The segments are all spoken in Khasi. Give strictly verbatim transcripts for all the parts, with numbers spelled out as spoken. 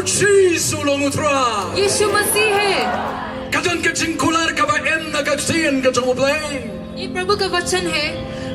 Jisu long u Trai. यीशु मसीह है। Ka don ka jingkular kaba im na ka ktien ka jong U Blei. ये प्रभु का वचन है।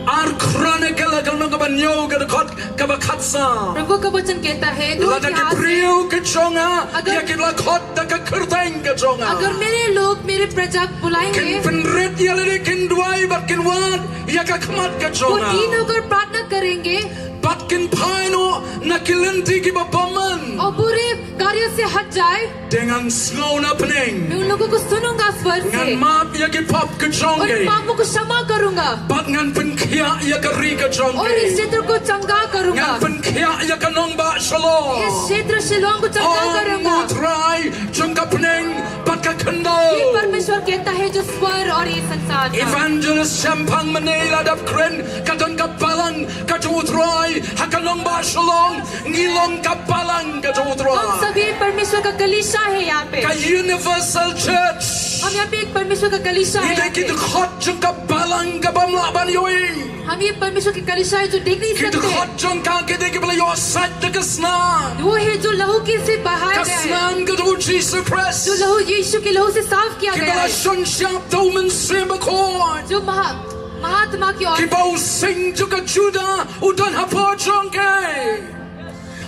Ar Chronicle ka lynnong kaba hynñiew ka dkhot kaba khatsaw. प्रभु का वचन कहता है, दो Lada ki इतिहास है, briew ki jong nga, अगर ïa ki la khot da ka kyrteng ka jong nga. अगर मेरे लोग, मेरे प्रजा बुलाएंगे, Kin pynrit ïa lade, kin duwai bad kin wad ïa ka khmat ka jong nga. वो दीन होकर प्रार्थना करेंगे, Bad kin phai noh na ki lynti kiba bymman. और बुरे कार्य से हट जाए। Te ngan sngew na bneng. मैं उन लोगों को सुनूंगा स्वर से। Ngan map ïa ki pap ka jong ki. और पापों को क्षमा करूंगा। Bad ngan pynkhiah ïa ka ri ka jong ki. और इस क्षेत्र को चंगा करूंगा। Ngan pynkhiah ïa ka nongbah Shillong. इस क्षेत्र शिलोंग को चंगा करूंगा। Ong U Trai jong ka bneng bad ka khyndew. ये परमेश्वर कहता है जो स्वर और ये संसार का। Evangelist Shemphang mynne i la dep kren, ka don ka balang ka jong U Trai ha ka nongbah Shillong. Ngi long ka balang ka jong U Trai. हम सभी परमेश्वर का कलीसिया है यहाँ पे। Ka universal church. हम यहाँ पे एक परमेश्वर का कलीसिया है Ngi dei यहाँ ki पे। dkhot jong ka balang ka bym lah ban ïohi. हम ये परमेश्वर की कलीसिया है जो देख नहीं Ki सकते। dkhot jong ka ki dei kiba la ïoh sait da ka snam. वो है जो लहू के से बहाया Ka गया है। snam ka jong U Jisu Khrist. जो लहू, यीशु के लहू से साफ किया Kiba गया la है। shon shap da U Mynsiem Bakhuid. जो महा-, महात्मा की ओर Kiba u sing jong ka Judah u don hapoh jong ki.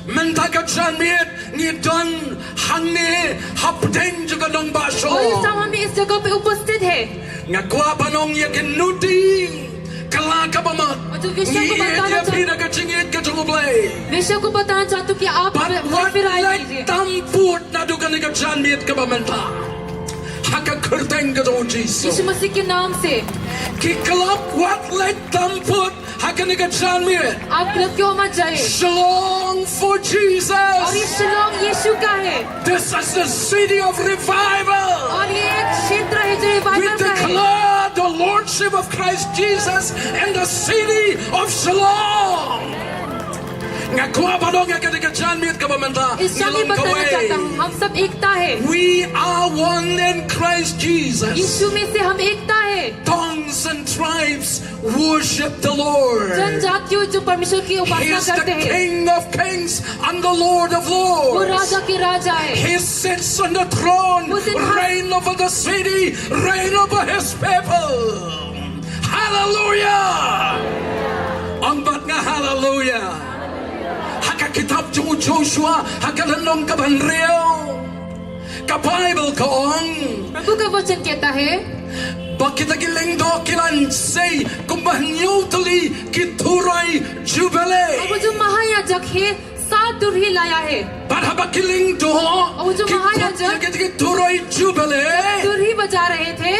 Mynta ka janmiet ngi don hangne hapdeng jong ka nongbah Shillong. और इस समय हम इस जगह पे उपस्थित है। Nga kwah ban ong ïa ki nudi, kylla kaba mut. और जो विषय को Ngi बताना ïa phi चाह-, na ka jingïeit ka jong U Blei. विषय को बताना चाहती हूँ कि आप Bad फिर, wat फिर आए leit कीजिए। tam put naduh kane ka janmiet kaba mynta. Ha ka kyrteng ka jong U Jisu. यीशु मसीह के नाम से। Ki club wat leit tam put ha kane ka janmiet. आप क्लब क्यों मत जाए? Shillong for Jesus. और ये शिलोंग यीशु का है। This is the city of revival. और ये एक क्षेत्र है जो We रिवाइवल का है। declare the lordship of Christ Jesus in the city of Shillong. Nga kwah ban ong ïa kane ka janmiet kaba mynta. इस ngi long kawei. Kawei. हम सब एकता है। We are one in Christ Jesus. यीशु में से हम एकता है। Tongues and tribes worship the Lord. जनजातियों जो परमेश्वर की उपासना करते हैं। He is the King of kings and the Lord of lords. वो राजा के राजा है। He sits on the throne, वो सिंहासन reign over the city, reign over his people. Hallelujah! Ong bad nga hallelujah. Ha ka kitab jong u Joshua, ha ka lynnong kaba hynriew. Ka Baibl ka ong. प्रभु का वचन कहता है। Ba kita ki lyngdoh ki la sei kumba hynñiew tylli ki turoi jubili. अब वो जो महायाजक है, सात तुरही लाया है। Bad haba ki lyngdoh, और वो जो महायाजक, ki, ki, ki turoi jubili. तुरही बजा रहे थे।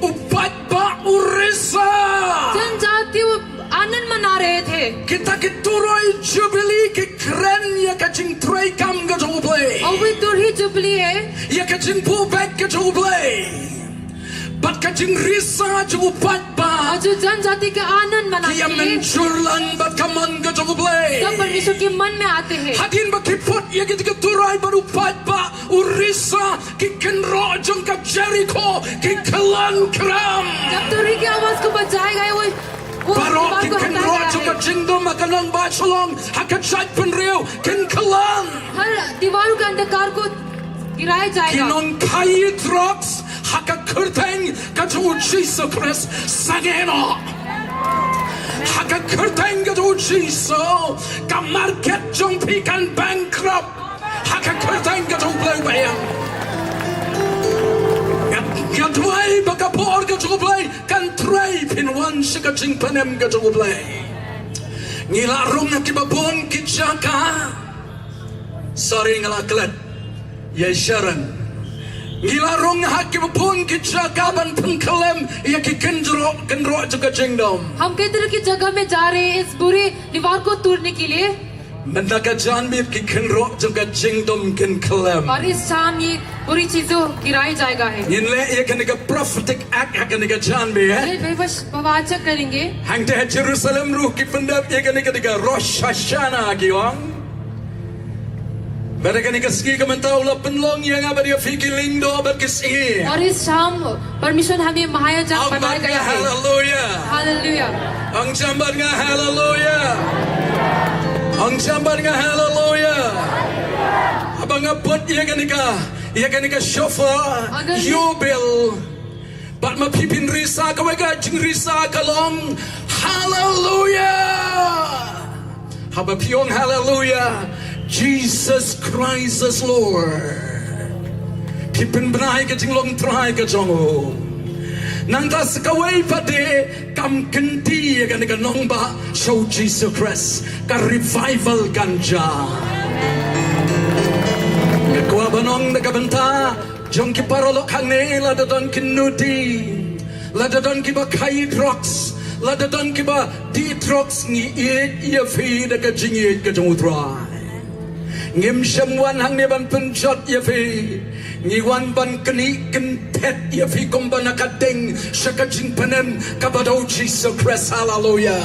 U paidbah u risa. जनजाति वो आनंद मना रहे थे। Kita ki turoi jubili ki kren ïa ka jingtrei kam ka jong U Blei. और वही तुरही जुबली है। Ïa ka jingbuh beit ka jong U Blei. Bad ka jingrisa jong u paidbah. और जो जनजाति का आनंद मनाने के लिए Ki ïa mynjur lang bad ka mon ka jong U Blei. सब परमेश्वर के मन में आते हैं। Hadien ba ki put ïa kita ki turoi bad u paidbah u risa, ki kynroh jong ka Jeriko ki khlon khram. जब तुरही की आवाज को बजाया गया, वो, वो बारों दीवार की को हटाया गया है। Kynroh jong ka jingdum ha ka nongbah Shillong ha ka jaitbynriew kin khlon. हर दीवारों के अंधकार को गिराया जाएगा। Ki nongkhaii drugs ha ka kyrteng ka jong u Jisu Khrist sangeh noh. Ha ka kyrteng ka jong u Jisu ka market jong phi kan bankrupt. Ha ka kyrteng ka jong U Blei ba ïa. Nga, nga duwai ba ka bor ka jong U Blei kan trei phin wan sha ka jingpynim ka jong U Blei. Ngi la rung ha kiba bun ki jaka. Sorry nga la klet. Ïa Sharon. Ngi la rung ha kiba bun ki jaka ban pynkhlem ïa ki kynroh, kynroh jong ka jingdum. हम कई तरह की जगह में जा रहे हैं इस बुरे दीवार को तोड़ने के लिए। Mynta ka janmiet ki kynroh jong ka jingdum kin khlem. और इस शाम ये बुरी चीजों गिराई जाएगा है। Ngin leh ïa kane ka prophetic act ha kane ka janmiet. ये भविष्य प्रवाचक करेंगे। Hangta ha Jerusalem ruh ki pyndep ïa kane ka dei ka Rosh Hashanah ki ong. Bad ha kane ka sngi ka mynta u la pynlong ïa nga bad ïa phi ki lyngdoh bad ki sngi. और इस शाम परमेश्वर हमें महायाजक बनाया गया है। Hallelujah. Hallelujah. Ong jam bad nga hallelujah. Ong jam bad nga hallelujah. Nga bud ïa kane ka, ïa kane ka shofar, Hallelujah. Yubil. Bad ma phi phin risa, kawei ka jingrisa ka long, Hallelujah. Haba phi ong Hallelujah, Jesus Christ is Lord, phi pynbna ïa ka jinglong Trai ka jong u. Nangta sa kawei pat de, kam kynti ïa kane ka nongbah sha u Jisu Khrist, ka revival kan jia. Nga kwah ban ong na ka bynta jong ki paralok hangne, lada don ki nudi, lada don kiba khaii drugs, lada don kiba dih drugs, ngi ïeit ïa phi da ka jingïeit ka jong u Trai. Ngim shym wan hangne ban pynjot ïa phi. Ngi wan ban knieh kynthet ïa phi kumba na ka ding sha ka jingpynim kaba da u Jisu Khrist. Haleluia.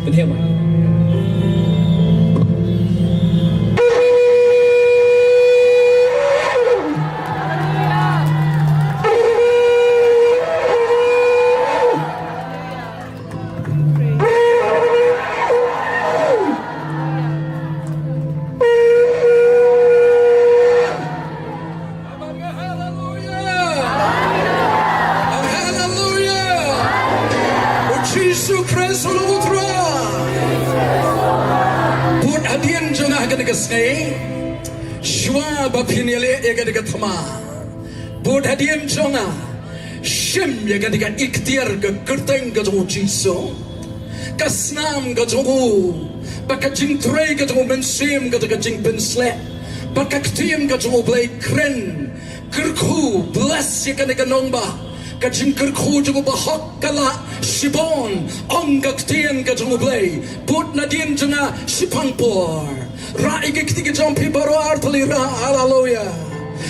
Pynhiar mai. Haleluia. Haleluia. U Jisu Khrist u long u Trai. Bud hadien jong nga ha kane ka sngi, shuwa ba phin ïaleh ïa kane ka thma, bud hadien jong nga, shim ïa kane ka iktiar, ka kyrteng ka jong u Jisu, ka snam ka jong u, bad ka jingtrei ka jong u Mynsiem kata ka jingpynsleh, bad ka ktien ka jong u Blei. Kren, kyrkhu, bless ïa kane ka nongbah. Ka jingkyrkhu jong u bahok ka lah shibun, ong ka ktien ka jong u Blei. Bud nadien jong nga shaphang por. Rah ïa ki kti ki jong phi baroh, ar tylli rah, haleluia.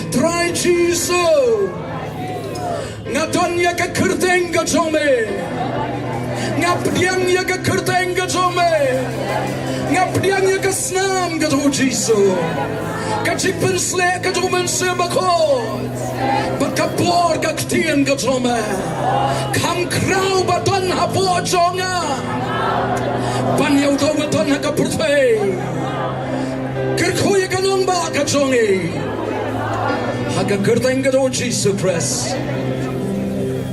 Trai Jisu, nga don ïa ka kyrteng ka jong me. Nga pdiang ïa ka kyrteng ka jong me. Nga pdiang ïa ka snam ka jong u Jisu, ka jingpynsleh ka jong u Mynsiem Bakhuid, bad ka bor ka ktien ka jong me. Kham khraw ba don hapoh jong nga ban ïoh don ha ka pyrthei. Kyrkhu ïa ka nongbah ka jong ngi ha ka kyrteng ka jong u Jisu Khrist.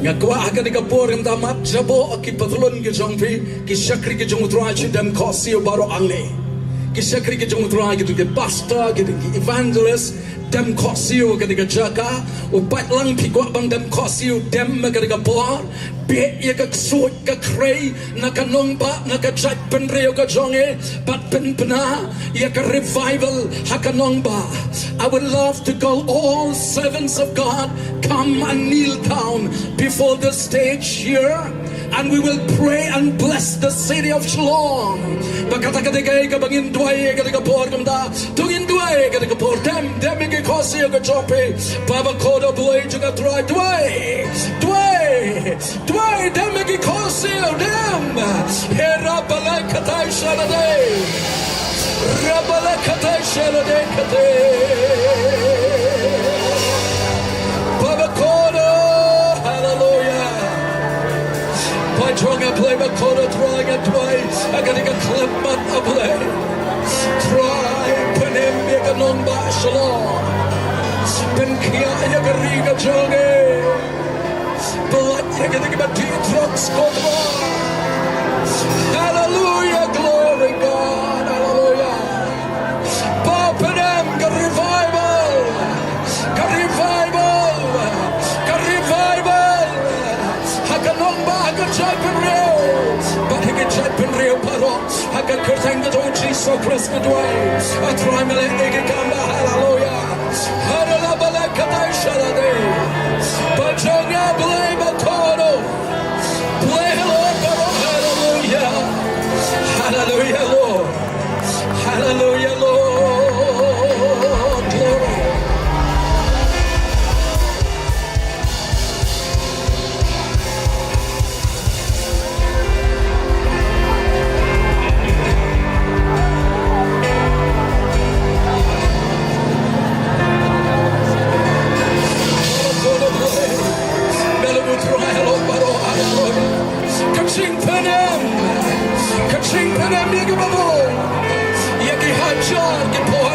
Nga kwah ha kane ka por, ngam da mad jaboh ki pathlun ki jong phi, ki shakri ki jong u Trai, shu dem khohsiew baroh hangne. Ki shakri ki jong u Trai, ki dei ki pastor, ki dei ki evangelist, dem khohsiew ha kane ka jaka. U paidlang, phi kwah ban dem khohsiew, dem ha kane ka por. Beh ïa ka ksuid ka khrei na ka nongbah, na ka jaitbynriew ka jong ngi, bad pynbna ïa ka revival ha ka nongbah. I would love to call all servants of God, come and kneel down before the stage here, and we will pray and bless the city of Shillong. Bad kata ka dei kaei kaba ngin duwai ha kane ka por, kumta to ngin duwai ha kane ka por. Dem, dem ïa ki khohsiew ka jong phi. Baba Khuid, Blei jong nga Trai, duwai, duwai. Duwai, dem ïa ki khohsiew, dem. He rabalai katai shalade. Rabalai katai shalade kate. Baba Khuid, haleluia. Ba jong nga Blei, ba Khuid, Trai, nga duwai ha kane ka khyllipmat, A Blei. Trai, pynim ïa ka nongbah Shillong. Pynkhiah ïa ka ri ka jong ngi. Pynlait ïa kita kiba dih drugs, ko Trai. Haleluia, glory God, haleluia. Ba pynim ka revival, ka revival, ka revival ha ka nongbah, ha ka jaitbynriew, bad ha ki jaitbynriew baroh. Ha ka kyrteng ka jong u Jisu Khrist nga duwai. A Trai, me leh ïa ki kam ba, haleluia. Haleluia, balei katai shalade. Ba jong nga Blei ba kordor. Blei halor baroh, haleluia. Haleluia, Lord. Haleluia, Lord. Glory. Ka jingpynim, ka jingpynim ïa kiba bun, ïa ki hajar ki por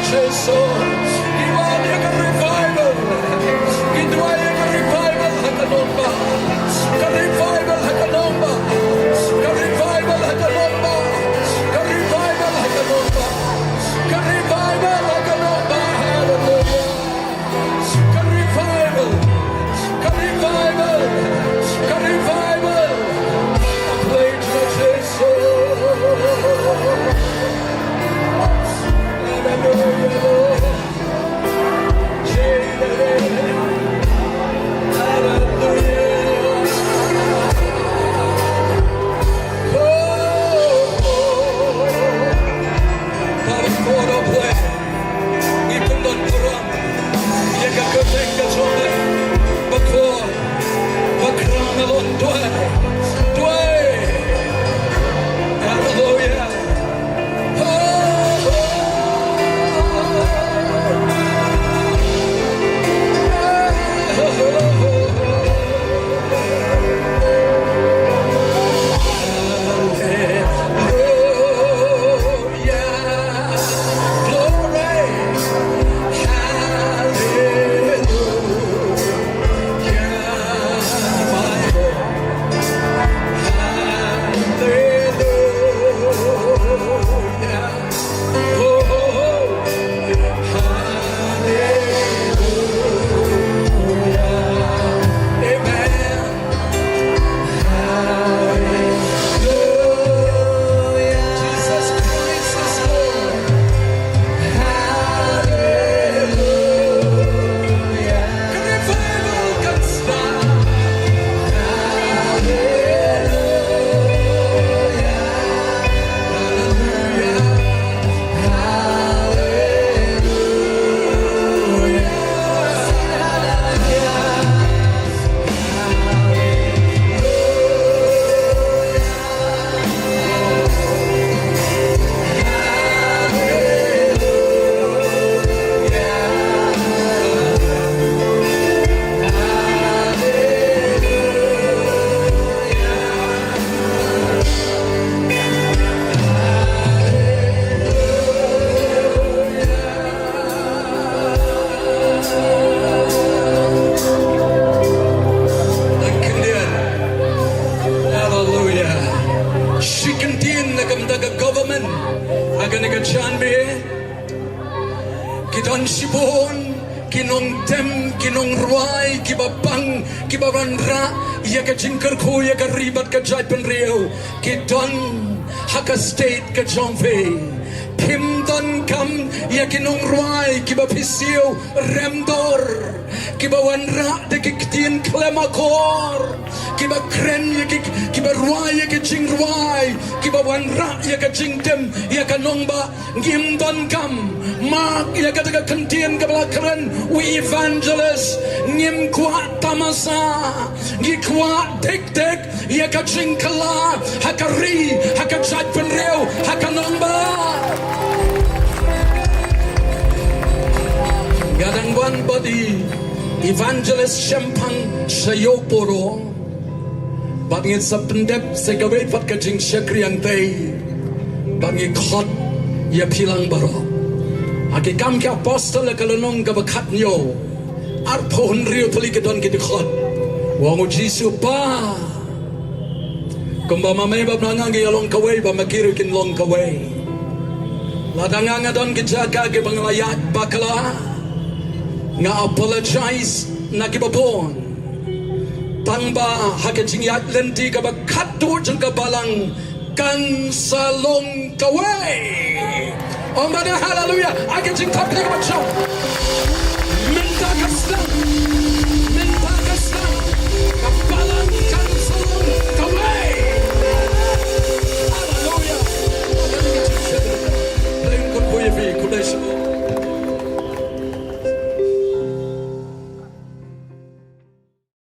Jesu, ngi wan ïa ka revival. Ngi duwai ïa ka revival ha ka nongbah. Ka revival ha ka nongbah. Ka revival ha ka nongbah. Ka revival ha ka nongbah. Ka revival ha ka nongbah. Hallelujah. Ka revival. Ka revival. Ka revival. Praise you, Jesus. Hallelujah, Lord. Hallelujah. Oh, oh, oh. Father God of heaven, ngi pyndonkam ïa ka kyrteng ka jong me. Ba khot, ba kyrpang, Lord, duwai, duwai. Hallelujah. Hallelujah. Shi kyntien na ka bynta ka government ha kane ka janmiet. Ki don shibun ki nongtem, ki nongrwai kiba pang, kiba wanrah ïa ka jingkyrkhu ïa ka ri bad ka jaitbynriew. Ki don ha ka state ka jong phi. Phim donkam ïa ki nongrwai kiba phi siew remdor, kiba wanrah da ki ktien khlem akor, kiba kren ïa ki, kiba rwai ïa ki jingrwai, kiba wanrah ïa ka jingtem ïa ka nongbah. Ngim donkam. Mark ïa kata ka kyntien kaba la kren u evangelist. Ngim kwah tamasa. Ngi kwah dik dik ïa ka jingkylla ha ka ri, ha ka jaitbynriew, ha ka nongbah. Nga dang wan bad i evangelist shempang sha ïew poro. Bad ngin sa pyndep sa kawei pat ka jingshakri hangtei. Bad ngi khot ïa phi lang baroh. Ha Ki Kam ki Apostol ka lynnong kaba khathynñiew. Arphew hynriew tylli ki don ki dkhot. U ong u Jisu, Pa, kumba ma me bad ma nga ngi ïa long kawei, ba ma ki ruh kin long kawei. Lada nga nga don ki jaka kiba nga la ïaid bakla, nga apologize na kiba bun. Tangba ha ka jingïaid lynti kaba khatduh jong ka balang, kan sa long kawei. Ong bad haleluya. Ai ka jingthap kane kaba jong. Mynta ka sdang.